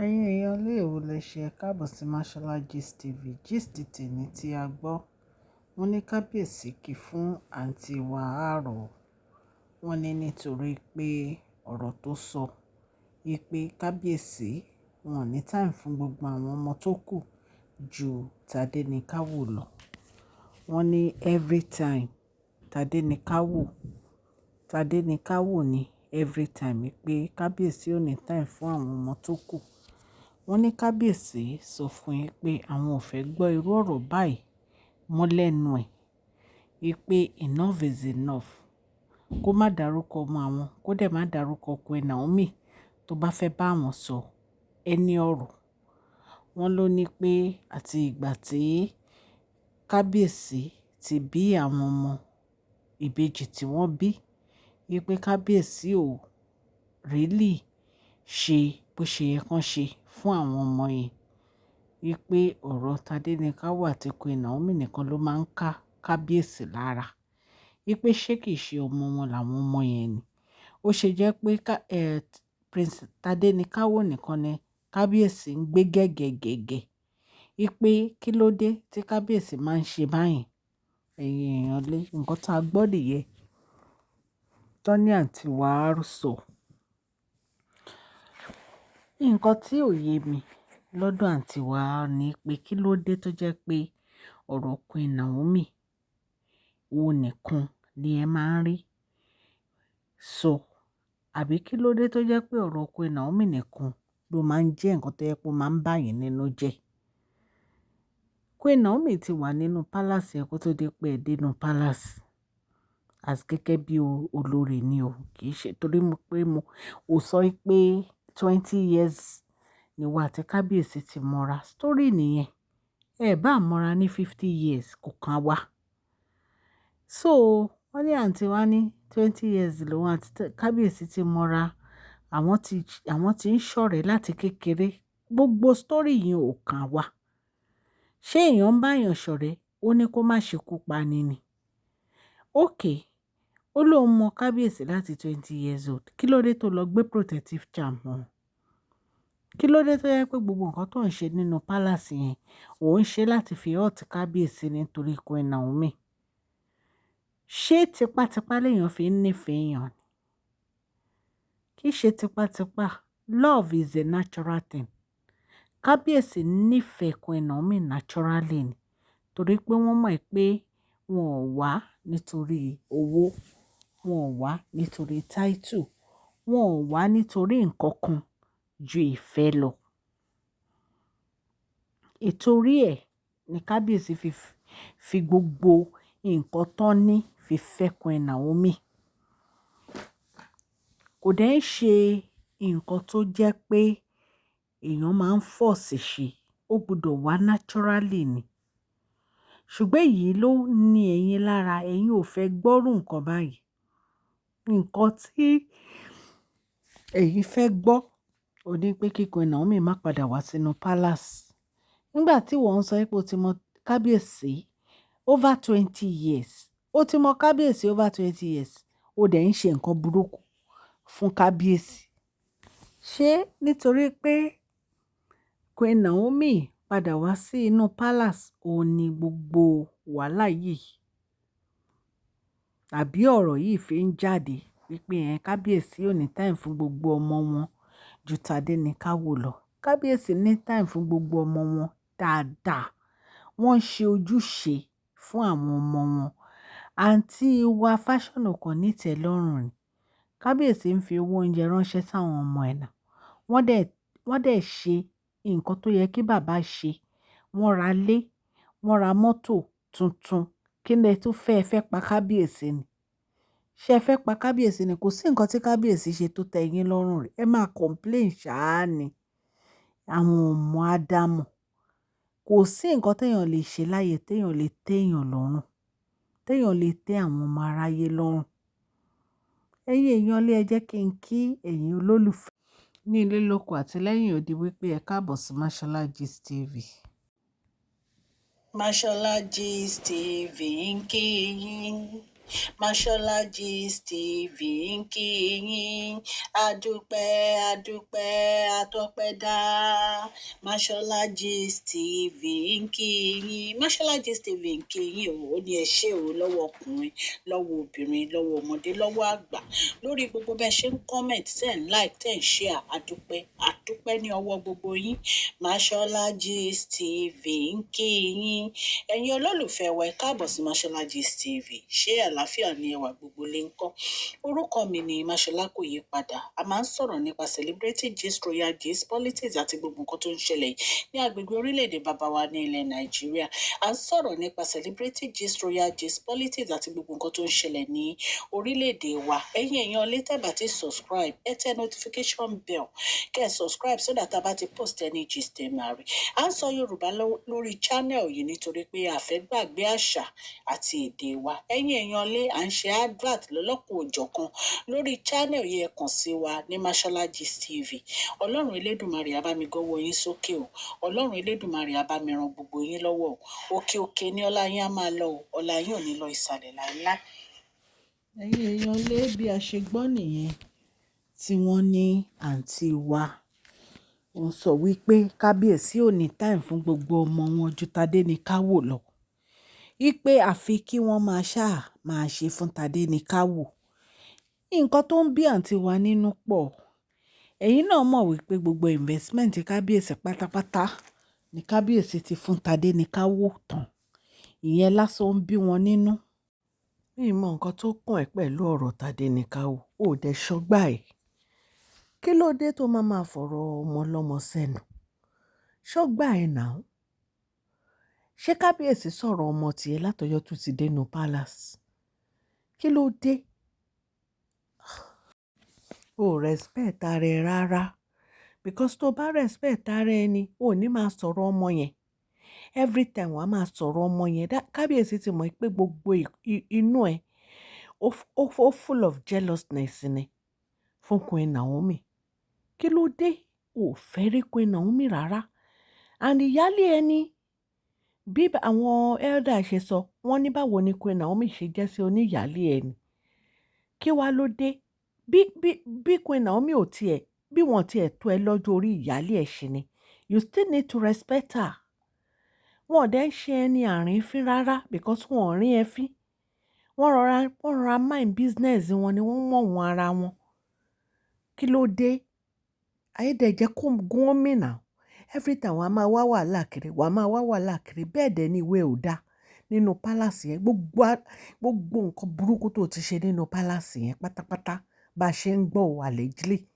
Ẹ̀yin èèyàn ilé ìwò lẹ ṣe káàbọ̀ sí Mashola Gist TV. Gist tèmi tí a gbọ́. Wọ́n ní kábíyèsí kì fún àǹtí wa àárọ̀. Wọ́n ní nítorí pé ọ̀rọ̀ tó sọ wípé kábíyèsí wọn ò ní time fún gbogbo àwọn ọmọ tó kù ju Tadenikawo lọ. Wọ́n ní every time Tadenikawo, Tadenikawo ní every time pé kábíyèsí ò ní time fún àwọn ọmọ tó kù. Wọ́n ní kábíyèsí sọ fún yín pé àwọn ò fẹ́ gbọ́ irú ọ̀rọ̀ báyìí mọ́ lẹ́nu ẹ̀, wípé enough is enough. Kó má dárúkọ ọmọ àwọn, kó dẹ̀ má dárúkọ Queen Naomi tó bá fẹ́ bá àwọn sọ ẹni ọ̀rọ̀. Wọ́n ló ní pé àti ìgbà tí kábíyèsí ti bí àwọn ọmọ ìbejì tí wọ́n bí, wípé kábíyèsí ò really ṣe bó ṣe yẹ kó ṣe fún àwọn ọmọ yẹn. Wípé ọ̀rọ̀ Tadenikawo àti Queen Naomi nìkan ló máa ń ká kábíyèsí lára. Wípé ṣé kìí ṣe ọmọ wọn làwọn ọmọ yẹn ni. Ó ṣe jẹ́ pé Prince Tadenikawo nìkan ni kábíyèsí ń gbé gẹ́gẹ́gẹ́gẹ́. Wípé kí ló dé tí kábíyèsí máa ń ṣe báyìí. Ẹ̀yin èèyàn lé, nǹkan tí a gbọ́ nìyẹn. Tọ́ ní àǹtí wa sọ. Nǹkan tí ò yé mi lọ́dọ̀ àǹtí wa ni pé kí ló dé tó jẹ́ pé ọ̀rọ̀ Queen Naomi òun nìkan ni ẹ máa ń rí sọ. Àbí kí ló dé tó jẹ́ pé ọ̀rọ̀ Queen Naomi nìkan ló máa ń jẹ́ nǹkan tó jẹ́ pé ó máa ń bá yín nínú jẹ́. Queen Naomi ti wà nínú palace yẹn kó tó di pé ẹ dé inú palace. As gẹ́gẹ́ bí olórí ni o. Kì í ṣe torí mo pé mo, ò sọ pé 20 years ni ìwọ àti kábíyèsí ti mọ́ra. Story nìyẹn. Ẹ bá mọ́ra ní 50 years kò kan wá. So wọ́n ní àǹtí wa ní 20 years lòun àti kábíyèsí ti mọ́ra. Àwọn ti ń ṣọ̀rẹ́ láti kékeré. Gbogbo story yìí ò kan wá. Ṣé èèyàn ń bá èèyàn ṣọ̀rẹ́, ó ní kó má ṣe kú pani ni? Okay, ó lóun mọ kábíyèsí láti 20 years old. Kí ló dé tó lọ gbé protective charm wọn? Kí ló dé tó jẹ́ pé gbogbo nǹkan tó ń ṣe nínú palace yẹn, òun ń ṣe láti fi hurt kábíyèsí nítorí Queen Naomi? Ṣé tipátipá lèèyàn fi ń nífẹ̀ẹ́ èèyàn ni? Kì í ṣe tipátipá. Love is a natural thing. Kábíyèsí nífẹ̀ẹ́ Queen Naomi naturally ni. Torí pé wọ́n mọ̀ pé wọn ò wá nítorí owó, wọn ò wá nítorí title, wọn ò wá nítorí nǹkan kan ju ìfẹ́ lọ. Ìtorí ẹ̀ ni kábíyèsí fi gbogbo nǹkan tó ní fi fẹ́ Queen Naomi. Kò dẹ̀ ń ṣe nǹkan tó jẹ́ pé èèyàn máa ń force ṣe, ó gbọdọ̀ wá naturally ni. Ṣùgbọ́n èyí ló ní ẹ̀yin lára, ẹ̀yin ò fẹ́ gbọ́rù nǹkan báyìí. Nǹkan tí ẹ̀yin fẹ́ gbọ́, ó ní pé kí Queen Naomi má padà wá sínú palace. Nígbà tí wọ́n ń sọ pé o ti mọ kábíyèsí over 20 years, o ti mọ kábíyèsí over 20 years, o dẹ̀ ń ṣe nǹkan burúkú fún kábíyèsí. Ṣé nítorí pé Queen Naomi padà wá sí inú palace, òun ní gbogbo wàhálà yìí tàbí ọ̀rọ̀ yìí fi ń jáde wípé ẹ̀ kábíyèsí ò ní time fún gbogbo ọmọ wọn ju Tadenikawo lọ? Kábíyèsí ní time fún gbogbo ọmọ wọn dáadáa. Wọ́n ń ṣe ojúṣe fún àwọn ọmọ wọn. Àǹtí wa fashion kan ní ìtẹ́lọ́rùn ni. Kábíyèsí ń fi owó oúnjẹ ránṣẹ́ sáwọn ọmọ ẹ̀ náà. Wọ́n dẹ̀ ṣe nǹkan tó yẹ kí bàbá ṣe. Wọ́n ra ilé, wọ́n ra mọ́tò tuntun. Kí lẹ tún fẹ́, ẹ fẹ́ pa kábíyèsí ni? Ṣé ẹ fẹ́ pa kábíyèsí ni? Kò sí nǹkan tí kábíyèsí ṣe tó tẹ́ yín lọ́rùn rí. Ẹ máa complain ṣáá ni. Àwọn ọmọ Ádámọ̀. Kò sí nǹkan tí èèyàn lè ṣe láyé tí èèyàn lè tẹ́ èèyàn lọ́rùn, tí èèyàn lè tẹ́ àwọn ọmọ aráyé lọ́rùn. Ẹ̀yin èèyàn lé, ẹ jẹ́ kí n kí ẹ̀yin olólùfẹ́ ní ilé lóko àti lẹ́yìn odi wípé ẹ káàbọ̀ sí Mashola Gist TV. Mashola Gist TV ń kí yín. Mashola Gist TV ń kí yín. Adúpẹ́, adúpẹ́, atọ́pẹ́dá. Mashola Gist TV ń kí yín. Mashola Gist TV ń kí yín o. Ó ní ẹ ṣé o lọ́wọ́ ọkùnrin, lọ́wọ́ obìnrin, lọ́wọ́ ọmọdé, lọ́wọ́ àgbà. Lórí gbogbo bẹ́ẹ̀ ṣe ń comment, ten like, ten share. Adúpẹ́, adúpẹ́ ní ọwọ́ gbogbo yín. Mashola Gist TV ń kí yín. Ẹ̀yin olólùfẹ́ wa, ẹ káàbọ̀ sí Mashola Gist TV. Ṣé àlàáfíà ni ẹwà gbogbo lè ń kọ́? Orúkọ mi ni Mashola, kò yí padà. A máa ń sọ̀rọ̀ nípa celebrity gist, royal gist, politics àti gbogbo nǹkan tó ń ṣẹlẹ̀ ní agbègbè orílẹ̀-èdè bàbá wa ní ilẹ̀ Nàìjíríà. A ń sọ̀rọ̀ nípa celebrity gist, royal gist, politics àti gbogbo nǹkan tó ń ṣẹlẹ̀ ní orílẹ̀-èdè wa. Ẹ̀yin èèyàn lè tẹ́ bá ti subscribe, ẹ tẹ notification bell, kẹ́ ẹ subscribe so that a bá ti post any gist, ẹ máa rí. À ń sọ Yorùbá lórí channel yìí nítorí pé a fẹ́ gbàgbé àṣà àti èdè wa. Ẹ̀yin èèyàn lé, à ń ṣe advert lọ́lọ́kan òjọ̀kan lórí channel yìí. Ẹ kàn sí wa ní Mashola Gist TV. Ọlọ́run Elédùmarè á bá mi gọ́wọ́ yín sókè o. Ọlọ́run Elédùmarè á bá mi ran gbogbo yín lọ́wọ́ o. Òkè òkè ní ọlá yín á máa lọ o. Ọlá yín ò ní lọ ìsàlẹ̀ láéláé. Ẹ̀yin èèyàn lé, bí a ṣe gbọ́ nìyẹn tí wọ́n ní àǹtí wa ń sọ wípé kábíyèsí ò ní time fún gbogbo ọmọ wọn ju Tadéníkàwò lọ, wípé àfi kí wọ́n máa ṣáà máa ṣe fún Tadéníkàwò. Nǹkan tó ń bí àǹtí wa nínú pọ̀. Ẹ̀yin náà mọ̀ wípé gbogbo investment kábíyèsí pátápátá ní kábíyèsí ti fún Tadéníkàwò tán. Ìyẹn lásán ń bí wọn nínú. Mi ò mọ nǹkan tó kàn ẹ́ pẹ̀lú ọ̀rọ̀ Tadéníkàwò, ó dẹ̀ ṣọgbà ẹ̀. Kí ló dé tó máa máa fọ̀rọ̀ ọmọ ọlọ́mọ sẹ́nu? Ṣọ́gbà ẹ̀ now. Ṣé kábíyèsí sọ̀rọ̀ ọmọ tiẹ̀ látọjọ́ tó ti dé inú palace? Kí ló dé? O ò respect ara ẹ rárá. Because tó bá respect ara ẹni, o ò ní máa sọ̀rọ̀ ọmọ yẹn. Every time wà á máa sọ̀rọ̀ ọmọ yẹn. Kábíyèsí ti mọ̀ pé gbogbo inú ẹ, ó full of jealousness ni fún Queen Naomi. Kí ló dé? O ò fẹ́ rí Queen Naomi rárá. And ìyálé ẹni, bí àwọn elder ṣe sọ, wọ́n ní báwo ni Queen Naomi ṣe jẹ́ sí oníyálé ẹni? Kí wá ló dé? Bí Queen Naomi ò tiẹ̀, bí wọ́n tiẹ̀ tó ẹ lọ́jọ́ orí, ìyálé ẹ̀ ṣe ni. You still need to respect her. Wọn ò dẹ̀ ń ṣe ẹni àrífín rárá because wọn ò rí ẹ fín. Wọ́n rọra mind business wọn ni, wọ́n mọ̀ wọ́n ara wọn. Kí ló dé? Ayé dẹ̀ jẹ́ kó gún mí now. Every time wà á máa wá wàhálà kiri, wà á máa wá wàhálà kiri. Bẹ́ẹ̀ dẹ̀ ni ìwé ò dá nínú palace yẹn. Gbogbo nǹkan burúkú tó ti ṣe nínú palace yẹn pátápátá, bá ṣe ń gbọ́ ò allegedly.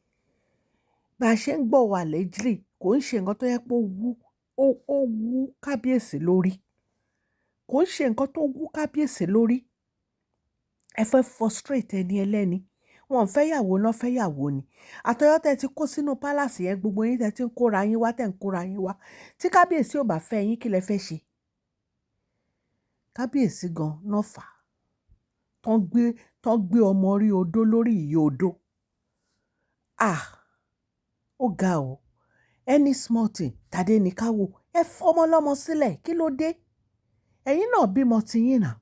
Bá ṣe ń gbọ́ ò allegedly, kò ń ṣe nǹkan tó yẹ pé ó wú kábíyèsí lórí. Kò ń ṣe nǹkan tó wú kábíyèsí lórí. Ẹ fẹ́ frustrate ẹni ẹlẹ́ni. Wọn ò fẹ́ yàwó náà, fẹ́ yàwó ni. Àtọjọ́ tẹ ti kó sínú palace yẹn, gbogbo yín tẹ ti ń kóra yín wá, tẹ̀ ń kóra yín wá. Tí kábíyèsí ò bá fẹ́ yín, kí lẹ fẹ́ ṣe? Kábíyèsí gan náà fà. Tán gbé ọmọ orí odó lórí ìyá odó. Ah! Ó ga o. Any small thing, Tadéníkàwò, ẹ fọmọ lọ́mọ sílẹ̀. Kí ló dé? Ẹ̀yin náà bímọ tiyín now.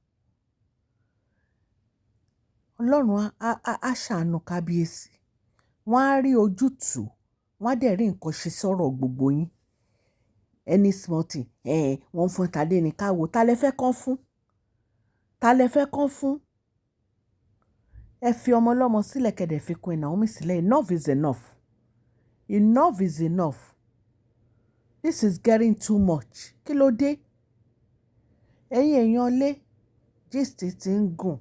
Ọlọ́run á ṣàánú kábíyèsí. Wọ́n á rí ojútùú, wọ́n á dẹ̀ rí nǹkan ṣe sọ́rọ̀ gbogbo yín. Any small thing, wọ́n fún Tadéníkàwò. Ta lẹ fẹ́ kán fún? Ta lẹ fẹ́ kán fún? Ẹ fi ọmọ ọlọ́mọ sílẹ̀, kẹ́ dẹ̀ fi Queen Naomi sílẹ̀. Enough is enough. Enough is enough. This is getting too much. Kí ló dé? Ẹ̀yin èèyàn lé, gist ti ń gùn.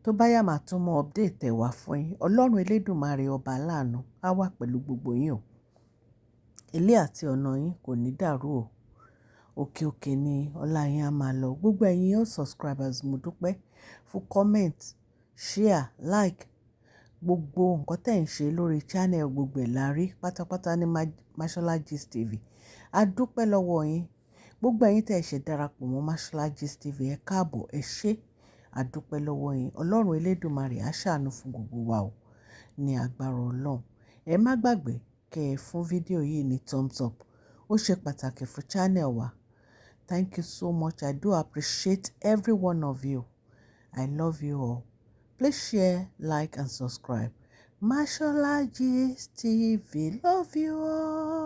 Tó bá yá, màá tún mọ update ẹ̀ wá fún yín. Ọlọ́run Elédùmarè ọba aláàánú á wà pẹ̀lú gbogbo yín o. Ilé àti ọ̀nà yín kò ní dàrú o. Òkè òkè ni ọlá yín á máa lọ. Gbogbo ẹ̀yin all subscribers, mo dúpẹ́ fún comment, share, like, gbogbo nǹkan tí ẹ̀ ń ṣe lórí channel, gbogbo ẹ̀ la rí pátápátá ní Mashola Gist TV. A dúpẹ́ lọ́wọ́ yín. Gbogbo ẹ̀yin tí ẹ ṣe darapọ̀ mọ́ Mashola Gist TV, ẹ káàbọ̀, ẹ ṣé. A dúpẹ́ lọ́wọ́ yín. Ọlọ́run Elédùmarè á ṣàánú fún gbogbo wa o ní agbára Ọlọ́run. Ẹ má gbàgbé kí ẹ fún fídíò yìí ní thumbs up. Ó ṣe pàtàkì fún channel wa. Thank you so much. I do appreciate every one of you. I love you all. Please share, like and subscribe. Mashola Gist TV. Love you all.